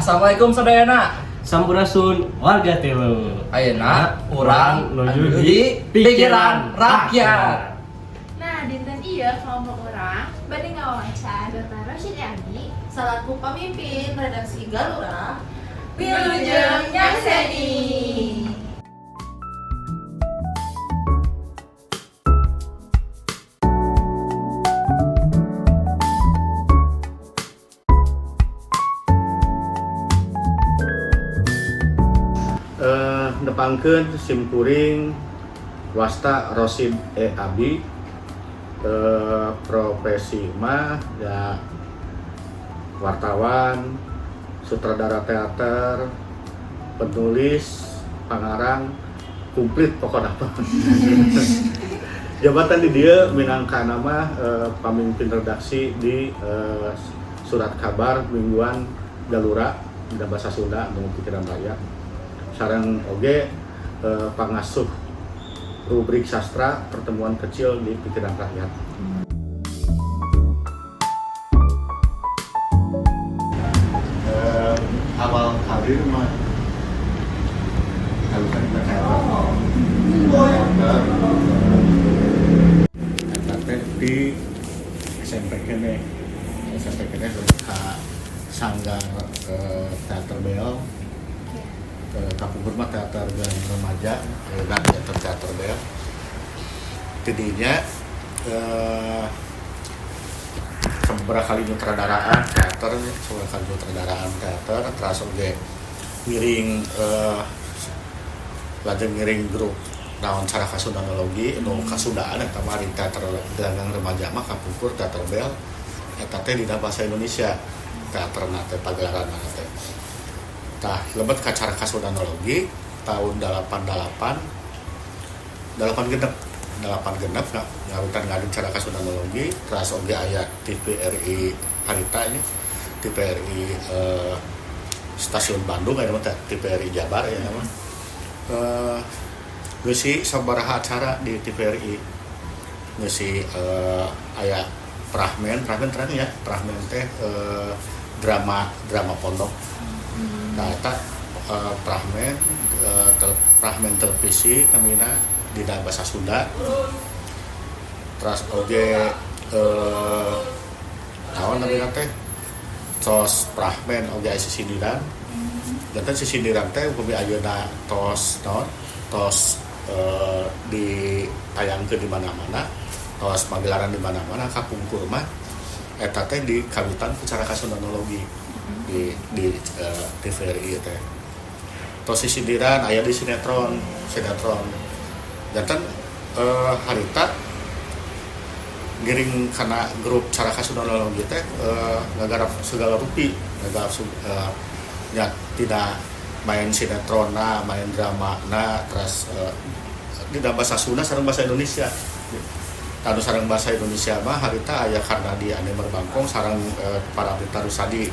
Assalamualaikum sadayana. Sampurasun warga Telo. Ayeuna urang nuju di Pikiran Rakyat. Nah, dinten ieu kelompok urang bade ngawawancara Dr. Rosyid Abi Selaku pemimpin redaksi Galura. Wilujeng nyakseni. Nepangkeun sim kuring, wasta Rosid E Abi, profesi mah ya wartawan, sutradara teater, penulis, pangarang, komplit pokoknya. Jabatan di dieu minangka nama pamimpin redaksi di surat kabar mingguan Galura dina bahasa Sunda nu Pikiran Rakyat, sareng oge pangasuh rubrik sastra Pertemuan Kecil di Pikiran Rakyat. Awal karir mah harusnya kita teater. Eta teh di SMP keneh, SMP keneh lebih ka sanggar teater bel, kapungkur mah teater dan remaja, dan teater teater bel. Tidinya beberapa kali nyutradaraan teater, beberapa kali nyutradaraan teater, terus oge ngiring lajeng ngiring grup naon, Caraka Sundanologi nu kasundaan. Eta mah di teater gelanggang remaja mah kapungkur teater bel eta teh dina bahasa Indonesia teater teh, pagelaran teh. Tah, lebet ka Caraka Sundanologi tahun 88, 86, 86 ngawitan ngadu Caraka Sundanologi. Terus oge aya TVRI harita nya, TVRI stasiun Bandung, aya mah TVRI Jabar ya mah, ngeusi sabaraha acara di TVRI, ngeusi aya Prahmen. Prahmen terang ya, Prahmen teh drama drama pondok. Nah, eta Prahmen, Prahmen televisi namina dina bahasa Sunda. Terus oge naon namina teh, tos Prahmen oge aya sisindiran. Janten sisindiran teh upami ayeuna tos naon, tos ditayangkeun di mana-mana, tos pagelaran di mana-mana, kapungkur mah eta teh di kawitan ku Caraka Sundanologi di TVRI teh. Tos sisindiran aya di sinetron sinetron. Janten harita ngiring kana grup Caraka Sundanologi teh, ngagarap segala rupi, ngagarap ya tidak main sinetron na, main drama na, terus tidak bahasa Sunda sareng bahasa Indonesia. Tadu sareng bahasa Indonesia mah harita aya karena di Anemer Bangkong sareng para Berita Rusadi,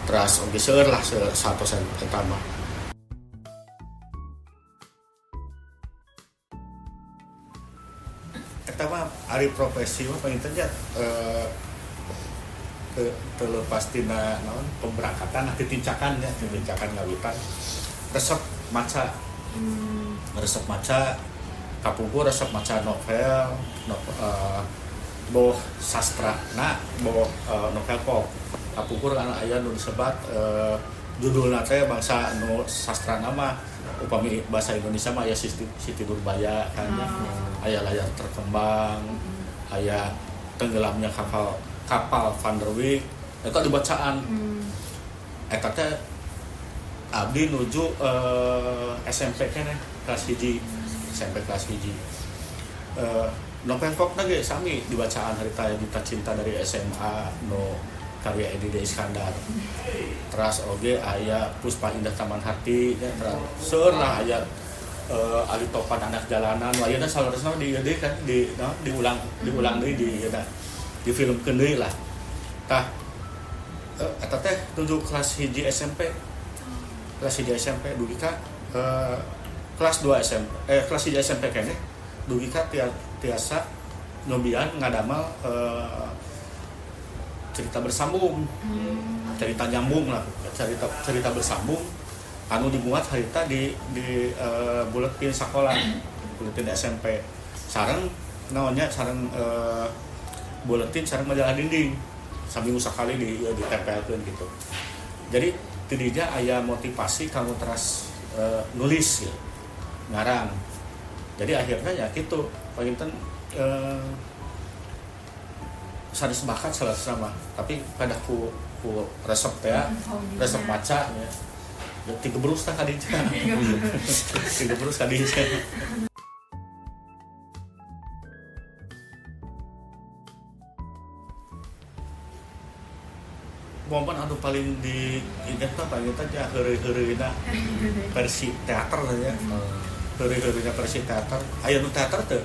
terus oge seueur lah satu eta mah. Eta mah ari profesi mah panginten nya terlepas tina naon pemberangkatan, titincakan ya, titincakan ngawitan resep maca, resep maca. Kapungkur resep maca novel, boh sastra na, boh novel pop. Kapungkur kan aya nu disebat judulna teh bangsa nu sastra nama, upami bahasa Indonesia mah aya Siti, Siti Nurbaya kan ya. Aya Layar Terkembang, aya Tenggelamnya Kapal Kapal Van der Wijck. Eta dibacaan eta teh abdi nuju SMP keneh, kelas 1 SMP, kelas 1. Novel pop ge sami dibacaan harita, Gita Cinta dari SMA nu karya Edi D. Iskandar, terus oge aya Puspa Indah Taman Hati ya, terus seueur lah, aya Ali Topan Anak Jalanan. Ayeuna saleresna di kan di no, diulang diulang deui di eta di filmkeun deui lah. Tah, eta teh nuju kelas 1 SMP, kelas 1 SMP dugi ka kelas 2 SMP, kelas 1 SMP keneh dugi ka tiasa nyobian ngadamal. Cerita bersambung, cerita nyambung lah, cerita cerita bersambung anu dimuat harita di buletin sekolah, buletin SMP, sareng naonnya, sareng buletin sareng majalah dinding, saminggu sekali di ya, ditempelkeun gitu. Jadi tidinya aya motivasi kamu teras nulis gitu, ngarang. Jadi akhirnya ya gitu, panginten sanes bakat salah sama, tapi pada ku ku resep ya, resep maca ya. Ya, tiga berus tah kadinya, tiga berus kadinya. Momen anu paling diingat mah paling ya heureuy-heureuy versi teater ya, heureuy-heureuy versi teater. Aya nu teater teu?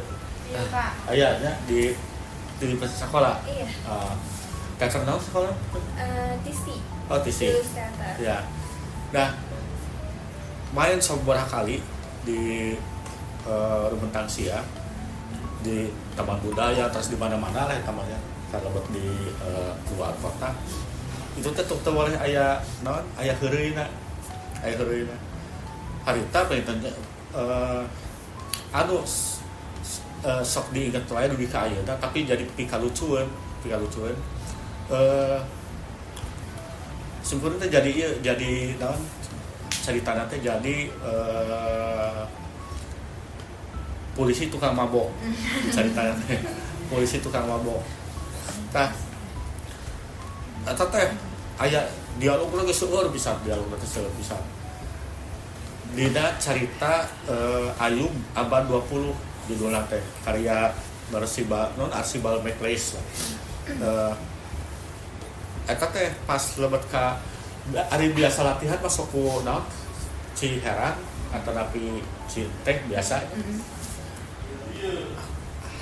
Iya, Pak. Aya nya di sekolah? Iya. Ah, teater naon sekolah? TC. Oh, TC. Tulus Teater. Ya, nah, main seberapa kali di Rumentang Sia, di Taman Budaya, terus di mana-mana lah tamannya, kalau buat di luar kota itu teh teu boleh aya naon, aya heureuyna, aya heureuyna. Harita panginten anu sok diinget wae dugi ka ayeuna, tapi jadi pikalucueun, pikalucueun. Simkuring teh jadi ieu, jadi naon, caritana teh jadi polisi tukang mabok, caritana teh polisi tukang mabok. Tah, eta teh aya dialog lagi seueur pisan, dialog teh seueur pisan dina carita Ayub abad 20 judulna teh, karya Archibald non Archibald MacLeish lah. Eta teh pas lebet ka ari biasa latihan masuk ku naon, ciherang atau napi ci teh biasa.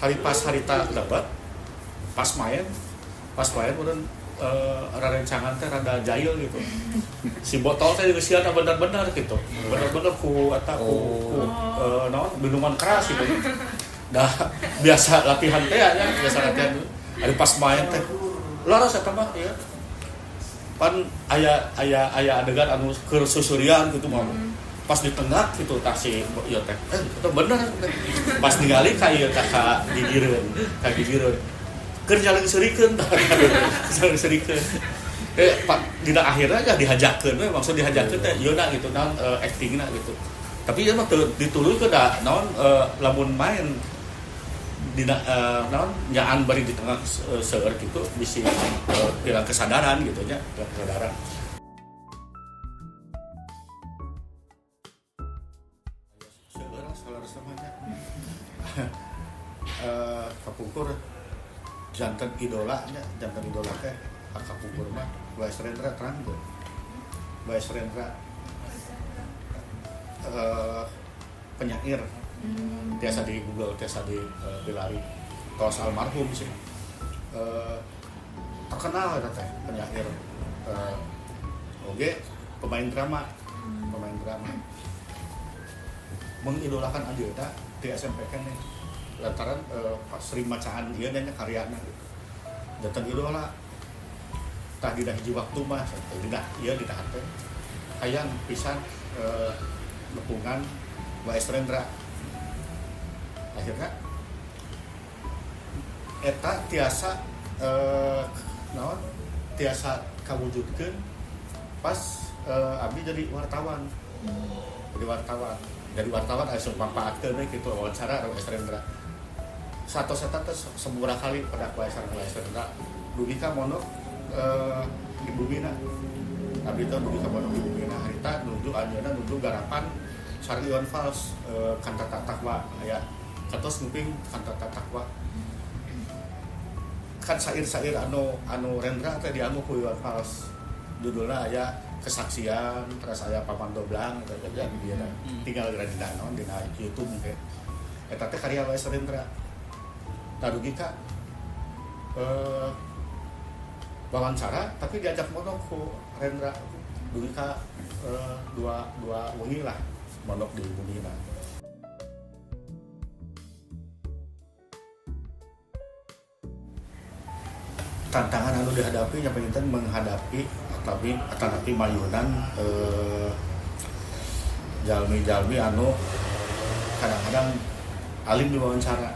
Hari pas harita lebet, pas main kemudian rencangan teh rada jahil gitu, si botol teh dieusian bener-bener gitu, bener-bener ku eta ku naon, minuman keras gitu. Dah biasa latihan teh ya, biasa latihan. Hari pas main teh laras eta mah ya pan aya aya aya adegan anu keur susurian gitu mah, pas di tengah gitu tah si ieu teh, itu bener teh. Pas ningali ka ieu tah, ka gigireun keur nyaleungseurikeun tah, nyaleungseurikeun. Pak, dina akhirnya ya dihajakeun we, maksud dihajakeun teh ieu na gitu, naon, actingna gitu. Tapi ieu mah teu dituluykeun da naon, lamun main dina naon, nyaan bari di tengah seueur gitu, bisi hilang kesadaran gitu nya, hilang kesadaran. Seueur lah salah nya. Kapungkur janten idola nya, janten idola teh kapungkur mah Wais Rendra. Terang teu Wais Rendra? Penyair, biasa di Google, biasa di Bilari, tos almarhum sih. Terkenal eta teh penyair, oke, pemain drama, pemain drama. Mengidolakan anjeunna di SMP kan nih, lantaran pas sering macaan dia nanya karyana gitu, datang idola. Tah, dina hiji waktu mah dina ieu, dina hate hayang pisan nepungan Wais Rendra. Akhirnya eta tiasa naon, tiasa kawujudkeun pas abdi jadi wartawan, jadi wartawan langsung manfaatkeun we gitu, wawancara Wais Rendra. Satu eta teh sababaraha kali pada sareng Wais Rendra dugi ka mondok di bumina. Abdi teh dugi ka mondok di bumina harita nuju anjeunna nuju garapan sareng Iwan Fals, Kantata Takwa. Aya katos nguping Kantata Takwa kan, sair-sair anu anu Rendra teh dianggo ku Iwan Fals, judulna aya Kesaksian, terus aya Paman Doblang gitu ya, di dieu tinggal geura dina naon, dina YouTube mungkin. Eta teh karya Wais Rendra. Tah, dugi ka wawancara, tapi diajak mondok ku Rendra dugi ka dua dua wengi lah mondok di bumina. Tantangan anu dihadapi yang penting menghadapi tapi atanapi mayunan jalmi-jalmi anu kadang-kadang alim diwawancara.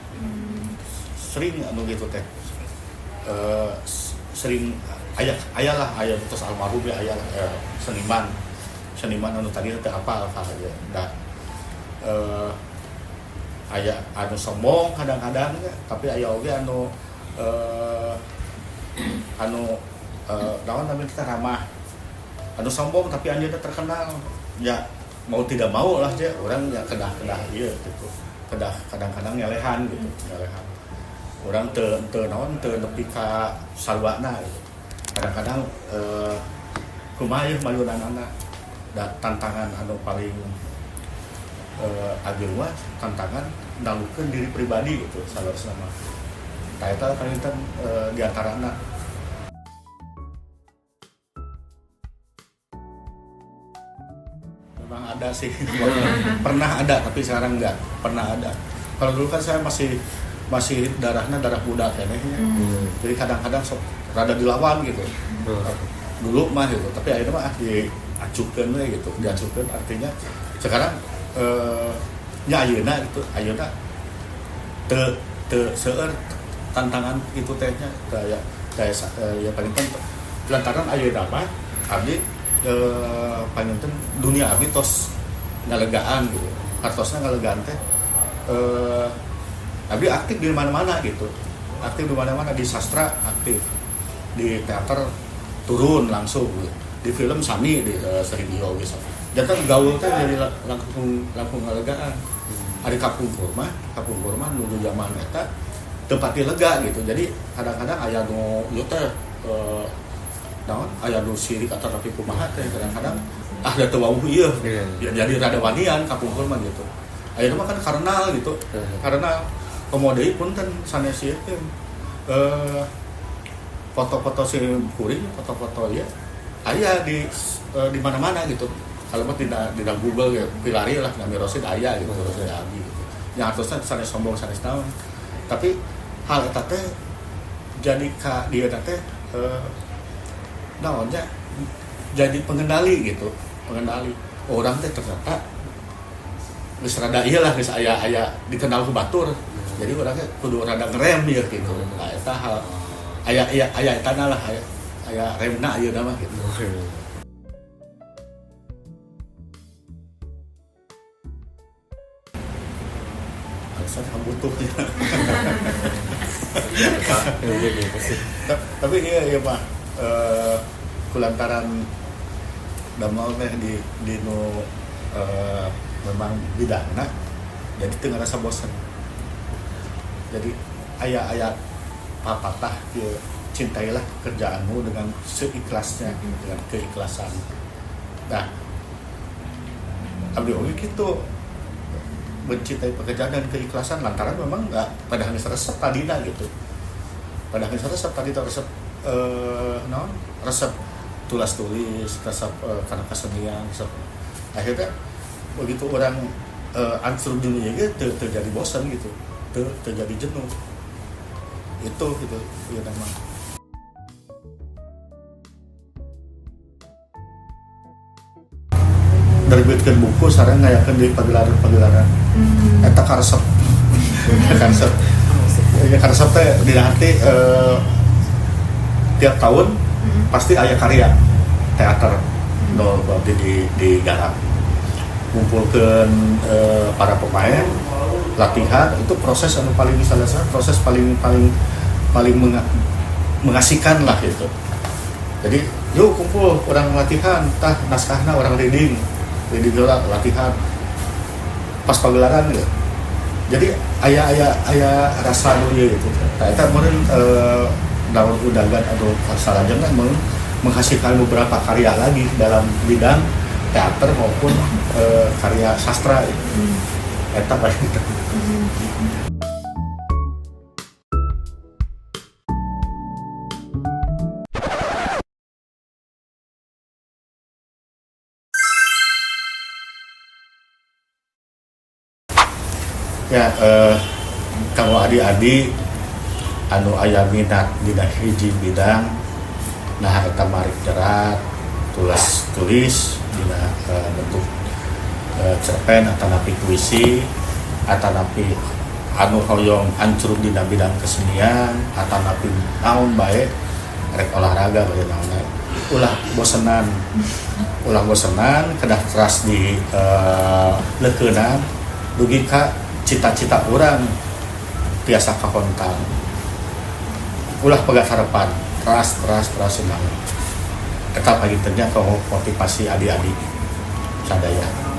Sering anu gitu teh. Sering aya aya lah, aya terus almarhum ya, aya lah, seniman seniman anu tadi teh apa apa aja da aya anu sombong kadang-kadang ya, tapi aya oge anu anu naon namanya kita ramah. Anu sombong tapi anjeunna terkenal ya, mau tidak mau lah ya orang ya kedah-kedah ieu gitu, kedah kadang-kadang ngelehan gitu, ngelehan orang teu teu naon, teu nepi ka sarwana gitu. Kadang-kadang kumaha ieu mayunanana. Da tantangan anu paling ageng mah tantangan nalukeun diri pribadi gitu saleresna mah. Tah, eta paling teh di antarana. Memang ada sih, pernah ada, tapi sekarang enggak pernah ada. Kalau dulu kan saya masih masih darahnya darah muda kayaknya, jadi kadang-kadang sok rada dilawan gitu dulu mah gitu. Tapi akhirnya mah ah, diacukeun we gitu. Diacukeun artinya sekarang nya ayeuna gitu, ayeuna teu teu seueur tantangan itu tehnya kayak kayak ya paling kan lantaran ayeuna mah abdi panginten dunia abdi tos ngalegaan gitu. Hartosna ngalegaan teh abdi aktif di mana-mana gitu, aktif di mana-mana, di sastra aktif, di teater turun langsung gitu. Di film sami, di sering gitu. Janten gaul teh jadi langsung langsung ngalegaan. Ari kapungkur mah nuju zaman eta teu pati lega gitu. Jadi kadang-kadang aya nu ieu teh naon, aya nu sirik atau tapi kumaha teh, kadang-kadang ah da teu wawuh ieu. Ya, jadi rada wanian kapungkur mah gitu. Ayeuna mah kan karena gitu, karena komo deui punten sanes ieu teh foto-foto si kuring, foto-foto ya aya di mana-mana gitu. Kalau mah tidak tidak Google ya pilari lah nami Rosid aya gitu, Rosid Abi gitu. Yang harusnya sanes sombong, sanes naon, tapi hal eta teh jadi ka dia teh naonnya, jadi pengendali gitu, pengendali orang teh ternyata geus rada ieu lah, geus aya aya dikenal ku batur, jadi orangnya kudu rada ngerem ya gitu. Nah, eta hal aya aya aya eta lah, aya aya remna ayeuna mah gitu. Alasan butuhnya. Iya, pasti. Tapi iya iya mah kulantaran damel teh di nu memang bidangna, jadi teu ngerasa bosen. Jadi aya aya papatah ieu, cintailah kerjaanmu dengan seikhlasnya, dengan keikhlasan. Nah, abdi oge gitu, mencintai pekerjaan dan keikhlasan lantaran memang nggak pada geus resep tadina gitu, pada geus resep tadi teh, resep naon, resep tulas tulis, resep karena kesenian resep. Akhirnya begitu orang ancur dunia gitu terjadi bosan gitu, terjadi jenuh itu gitu ya memang. Nerbitkeun buku sareng ngayakeun di pagelaran-pagelaran eta karesep, karesep ya, karesep teh dina arti tiap tahun pasti aya karya teater nu abdi di digarap, ngumpulkeun para pemain, latihan. Itu proses anu paling misalnya proses paling paling paling mengasihkan lah gitu. Jadi yuk kumpul, urang latihan, tah naskahna urang reading reading heula, latihan pas pagelaran gitu. Jadi aya aya aya rasa nu ieu gitu. Nah, eta meureun daun udagan atau salajengna meureun menghasilkan beberapa karya lagi dalam bidang teater maupun karya sastra gitu. Eta paling. Ya, kalau adik-adik Anu aya minat dina hiji bidang, nah eta marik nyerat, tulis tulis dina bentuk cerpen atanapi puisi, atanapi anu hoyong ancrub dina bidang kesenian, atanapi naon bae, rek olahraga bae, naon. Ulah bosenan, ulah bosenan, kedah teras di leukeunan dugi ka cita-cita urang tiasa kahontal. Ulah pegat harapan, teras teras teras semangat. Eta panginten nya kanggo motivasi adik-adik sadaya.